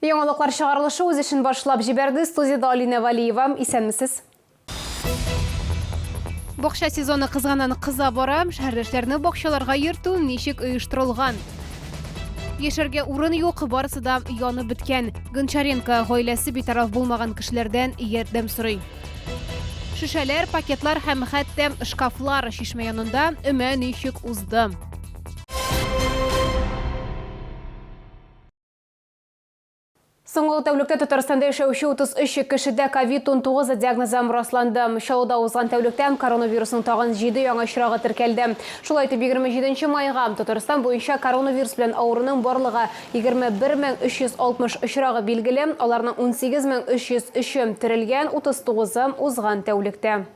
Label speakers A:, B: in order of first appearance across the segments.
A: Яңалыклар чыгарылышы үз эшен башлап җибәрде. Студиядә Алинә Валиева. Исәнмесез. Бакча сезоны кызганнан кыза бара. Шәһәрдәшләрне бакчаларга йөртү ничек оештырылган? Яшәргә урын юк, барысы да янып беткән. Гончаренко гаиләсе битараф булмаган кешеләрдән ярдәм сорый. Шешәләр, пакетлар һәм хәтта шкафлар чишмә янында өмә ничек узды? Соңгы тәүлектә Татарстанда яшәүче 33 кешедә ковид-19 диагнозы расланды. Чаллыда узган тәүлектә коронавирусның тагын 7 яңа очрагы теркәлде. Шулай итеп, 27 майга Татарстан буенча коронавирус белән авыруның барлыгы 21360 очрагы билгеле, аларның 18303-е терелгән, 39-ы узган тәүлектә.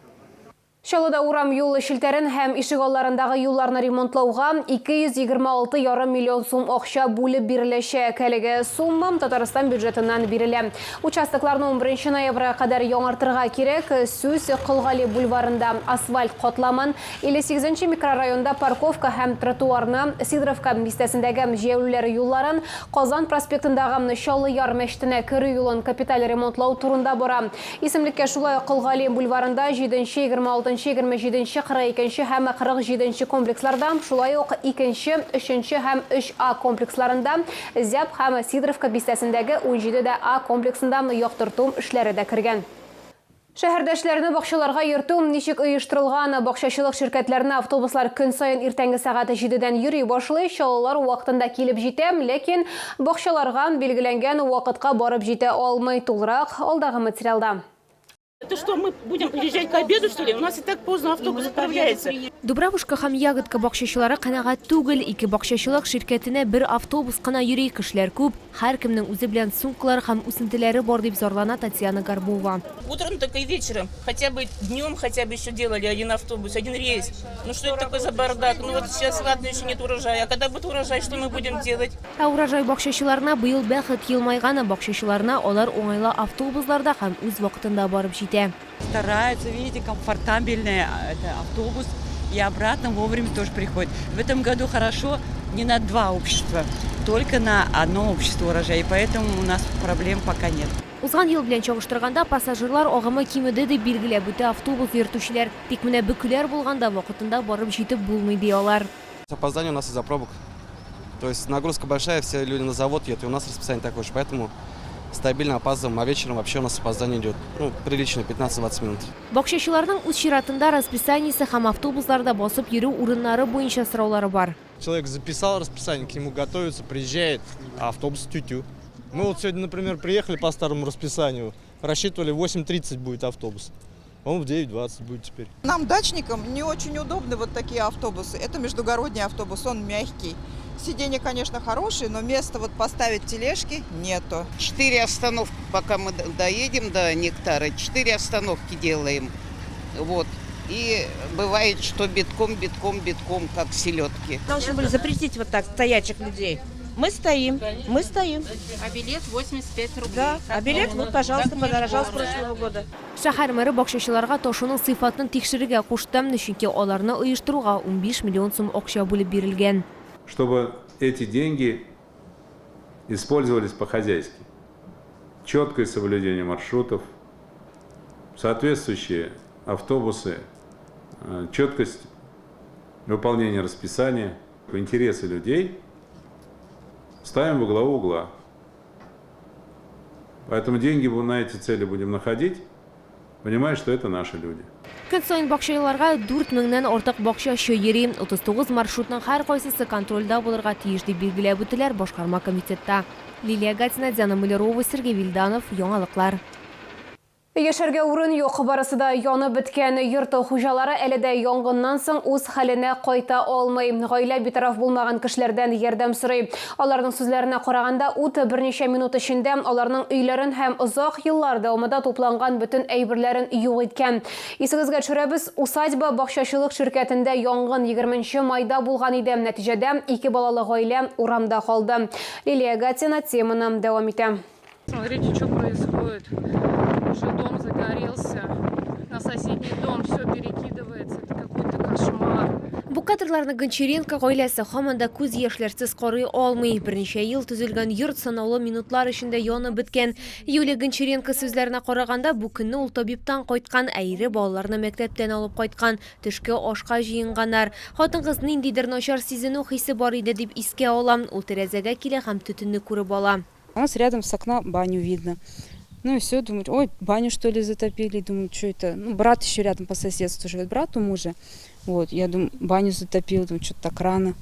A: Чаллыда урам юлы челтәрен һәм ишегалларындагы юлларны ремонтлауга 226 ярым миллион сум акча бүлеп биреләчәк. Әлеге сумма Татарстан бюджетыннан бирелә. Участокларны унберенче ноябрьгә кадәр яңартырга кирәк. Сүз Кол Гали бульварында асфальт катламын, 58 нче микрорайонда парковка һәм тротуарны, Сидоровка бистәсендәге җәяүлеләр юлларын, Казан проспектындагы Чаллы Яр мәчетенә керү юлын капиталь ремонтлау турында бара. Исемлеккә шулай ук Кол Гали бульварында җиденче, 26 нчы, 27 нче, 42 нче һәм 47 нче комплексларда, шулай ук икенче, өченче һәм өч А комплексларында, Зяб һәм Сидоровка бистәсендәге 17 дә А комплексында яктырту эшләре дә кергән. Шәһәрдәшләрне бакчаларга йөртү ничек оештырылган? Бакчачылык ширкәтләренә автобуслар көн саен иртәнге сәгать җидедән йөри башлый. Чаллылар вакытында килеп җитә, ләкин Бакчаларга билгеләнгән вакытка барып җитә алмый. Тулырак, алдагы материалда.
B: Это что, мы будем приезжать к обеду, что ли? У нас и так поздно автобус отправляется.
C: Дубравушка һәм Ягодка бакчачылары канәгать түгел. Ике бакчачылык ширкәтенә бер автобус кына йөри. Кешеләр күп, һәркемнең үзе белән сумкалары һәм үсентеләре бар, дип зарлана Татьяна Горбова.
B: Утром так и вечером. Хотя бы днем, хотя бы еще делали один автобус, один рейс. Ну что это такое за бардак? Ну вот сейчас, ладно, еще нет урожая. А когда будет урожай, что мы будем делать?
C: Ә Урожай бакчачыларына быел бәхет елмайган. Бакчачыларына алар уңайлы автобусларда һәм үз вакытында барып җитә.
D: Стараются, видите, комфортабельный это автобус и обратно вовремя тоже приходит. В этом году хорошо не на два общества, только на одно общество Урожай, и поэтому у нас проблем пока нет.
C: Узган ел белән чагыштырганда пассажирлар агымы кимеде, дип билгеләп үтә автобус йөртүчеләр. Тик менә бөкеләр булганда вакытында барып җитеп булмый, ди алар.
E: Опоздание у нас из-за пробок. То есть нагрузка большая, все люди на завод едут, и у нас расписание такое же, поэтому стабильно опаздываем, а вечером вообще у нас опоздание идет, ну, прилично, 15-20 минут.
C: Бакчачыларның үз чиратында расписаниесе һәм автобусларда басып йөрү урыннары буенча сораулары бар.
F: Человек записал расписание, к нему готовится, приезжает, а автобус тю-тю. Мы вот сегодня, например, приехали по старому расписанию, рассчитывали, 8:30 будет автобус. Он в 9:20 будет теперь.
G: Нам, дачникам, не очень удобны вот такие автобусы. Это междугородний автобус, он мягкий. Сиденья, конечно, хорошие, но места вот поставить тележки нету.
H: Четыре остановки, пока мы доедем до Нектара, четыре остановки делаем. Вот. И бывает, что битком, битком, битком, как селедки.
I: Должны были запретить вот так стоячих людей. Мы стоим, мы стоим.
J: А билет 85 рублей.
I: Да, а билет, вот, пожалуйста, подорожал с прошлого года.
C: Шәһәр мэры бакчачыларга ташуның сыйфатын тикшерергә кушты, чөнки аларны оештыруга 15 миллион сум акча бүлеп бирелгән.
K: Чтобы эти деньги использовались по-хозяйски. Четкое соблюдение маршрутов, соответствующие автобусы, четкость выполнения расписания, интересы людей ставим во главу угла. Поэтому деньги на эти цели будем находить, понимая, что это наши люди.
C: Көн саен бакчаларга 4 меңнән артык бакчачы йөри. 39 маршрутның һәркайсысы контрольдә булырга тиеш, дип билгеләп үттеләр башкарма комитетта. Лилия Гатина, Диана Малярова, Сергей Вильданов, Яңалыклар.
A: Яшәргә урын юк, барысы да янып беткән. Йорт хуҗалары әле дә янгыннан соң үз хәленә кайта алмый. Гаилә битараф булмаган кешеләрдән ярдәм сорый. Аларның сүзләренә караганда, ут берничә минут эчендә аларның өйләрен һәм озак еллар дәвамында тупланган бөтен әйберләрен юк иткән. Исегезгә төшерәбез, Усадьба бакчачылык ширкәтендә янгын 20 майда булган иде. Нәтиҗәдә, ике балалы гаилә урамда калды. Лилия Гатина теманы дәвам итә.
J: Смотрите, что происходит. Уже дом загорелся. На соседний дом все перекидывается. Это какой-то кошмар.
C: Бу кадрларны Гончаренко гаиләсе һаман да күз яшьләрсез карый алмый. Берничә ел төзелгән йорт санаулы минутлар эчендә янып беткән. Юлия Гончаренко сүзләренә караганда, бу көнне ул табибтан кайткан, ә ире балаларны мәктәптән алып кайткан. Төшке ашка җыенганнар. Хатын-кыз ниндидер начар сизенү хисе бар иде дип искә ала. Ул тәрәзәгә килә һәм төтенне күреп ала.
J: У нас рядом с окна баню видно. Ну и все, думаю, ой, баню что ли затопили, думаю, что это. Ну, брат еще рядом по соседству живет, брат у мужа. Вот, я думаю, баню затопил, думаю, что-то так рано.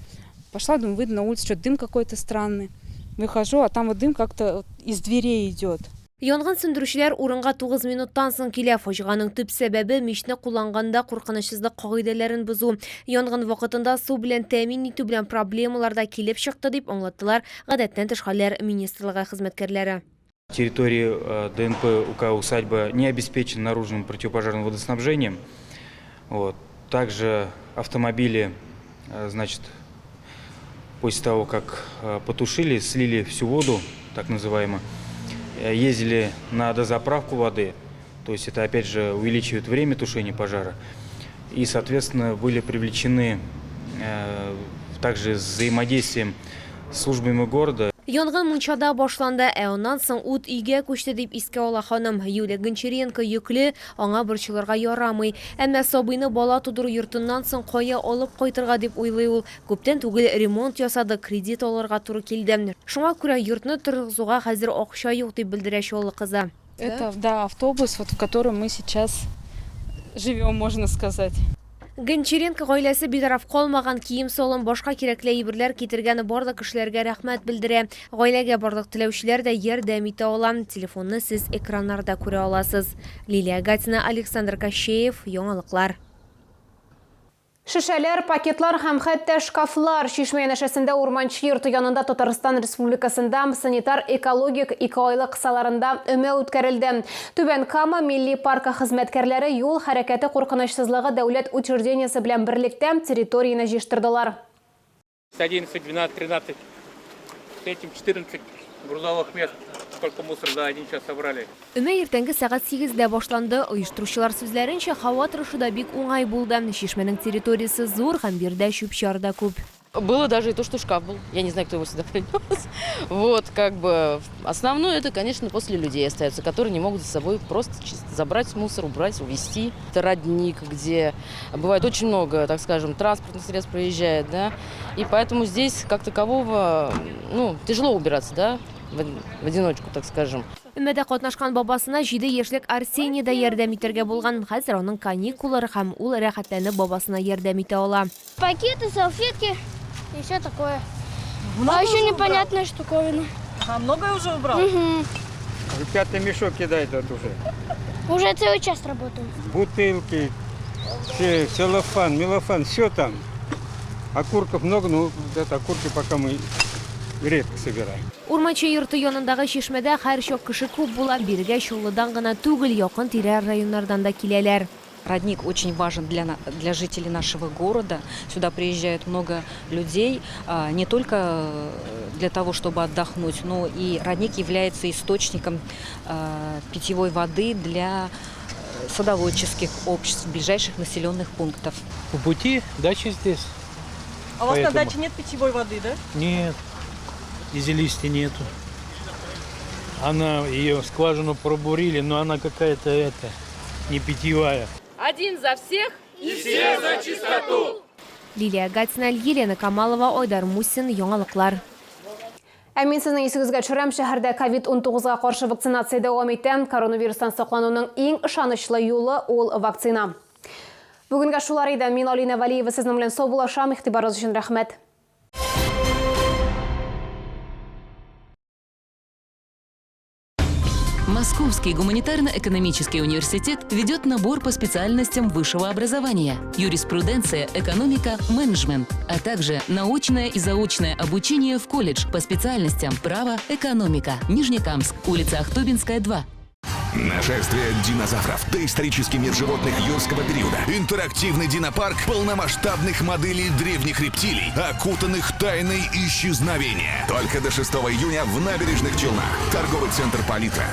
J: Пошла, думаю, выйду на улицу, что дым какой-то странный. Выхожу, а там вот дым как-то из дверей идет.
C: Янгын сүндерүчеләр урынга 9 минуттан соң килә. Фаҗиганең төп сәбәбе мичне кулланганда куркынычсызлык кагыйдәләрен бозу. Янгын вакытында су белән тәэмин итү белән проблемалар да килеп чыкты, дип аңлаттылар Гадәттән тыш хәлләр министрлыгы хезмәткәрләре.
L: Территория э, ДНП УК «Усадьба» не обеспечена наружным противопожарным водоснабжением. Вот. Также автомобили, э, значит, после того, как э, потушили, слили всю воду, так называемую, ездили на дозаправку воды, то есть это опять же увеличивает время тушения пожара. И, соответственно, были привлечены также с взаимодействием с службами города.
C: Янгын мунчада башланды, ә аннан соң ут өйгә күчте, дип искә ала ханым. Юлия Гончаренко йөкле, аңа борчылырга ярамый. Әмма сабыйны бала тудыру йортыннан соң кая алып кайтырга дип уйлый ул. Күптән түгел ремонт ясадык, кредит алырга туры килде. Шуңа күрә йортны торгызуга хәзер акча юк, дип белдерә Чаллы кызы.
J: Это, да, автобус, вот в котором мы сейчас живем, можно сказать.
C: Гончаренко гаиләсе битараф калмаган, кием-салым, башка кирәкле әйберләр китергән барлык кешеләргә рәхмәт белдерә. Гаиләгә барлык теләүчеләр дә ярдәм итә ала. Телефонны сез экраннарда күрә аласыз. Лилия Гатина, Александр Кощеев, Яңалыклар.
A: Шешәләр, пакетлар һәм хәтта шкафлар Чишмә янәшәсендә Урманчы йорты янында Татарстан Республикасында санитар-экологик икеайлык кысаларында өмә үткәрелде. Түбән Кама милли паркы хезмәткәрләре юл хәрәкәте куркынычсызлыгы дәүләт учреждениесе белән берлектә территорияне җыештырдылар.
M: 11, 12, 13, с этим 14 грузовых мест, сколько мусор за один час собрали.
C: Өмә иртәнге сәгать сигездә башланды. Оештыручылар сүзләренчә, һава торышы да бик уңай булды. Чишмәнең территориясе зур һәм биредә чүп-чар да күп.
N: Было даже и то, что шкаф был. Я не знаю, кто его сюда принес. Вот, как бы, основное это, конечно, после людей остается, которые не могут за собой просто забрать мусор, убрать, увезти. Это родник, где бывает очень много, так скажем, транспортных средств проезжает, да, и поэтому здесь как такового, ну, тяжело убираться, да, в одиночку, так скажем.
C: Өмәдә катнашкан бабасына җиде яшьлек Арсений да ярдәм итәргә булган. Хәзер аның каникуллары һәм ул рәхәтләнеп бабасына ярдәм итә ала.
O: Пакеты, салфетки и все такое. Много а еще непонятная штуковина.
P: А многое уже убрал?
O: Угу.
Q: Пятый мешок кидает вот уже.
O: Уже целый час работаю.
Q: Бутылки, все, целлофан, мелофан, все там. Окурков много, но вот это окурки пока мы редко собираем.
C: Урманчы йорты янындагы чишмәдә һәрчак кеше күп була. Бирегә Чаллыдан гына түгел, якын-тирә районнардан да киләләр.
R: Родник очень важен для, для жителей нашего города. Сюда приезжает много людей, не только для того, чтобы отдохнуть, но и родник является источником питьевой воды для садоводческих обществ ближайших населенных пунктов.
S: По пути дача здесь.
P: А у вас на
S: Поэтому-
P: даче нет питьевой воды, да?
S: Нет, извести нету. Она, ее скважину пробурили, но она какая-то это, не питьевая.
J: Один за всех
M: и все за чистоту!
C: Лилия Гатина, Елена Камалова, Айдар Мусин, Яңалыклар.
A: Ә мин сезнең исегезгә төшерәм, шәһәрдә ковид-19-га каршы вакцинация дәвам итә. Коронавирустан саклануның иң ышанычлы юлы ул вакцина. Бүгенгә шулар иде. Мин Алина Валиева сезнең белән саубуллашам. Игътибарыгыз өчен рәхмәт.
T: Московский гуманитарно-экономический университет ведет набор по специальностям высшего образования – юриспруденция, экономика, менеджмент, а также научное и заочное обучение в колледж по специальностям право, экономика. Нижнекамск, улица Ахтубинская, 2.
U: Нашествие динозавров. Доисторический мир животных юрского периода. Интерактивный динопарк полномасштабных моделей древних рептилий, окутанных тайной исчезновения. Только до 6 июня в Набережных Челнах. Торговый центр «Палитра».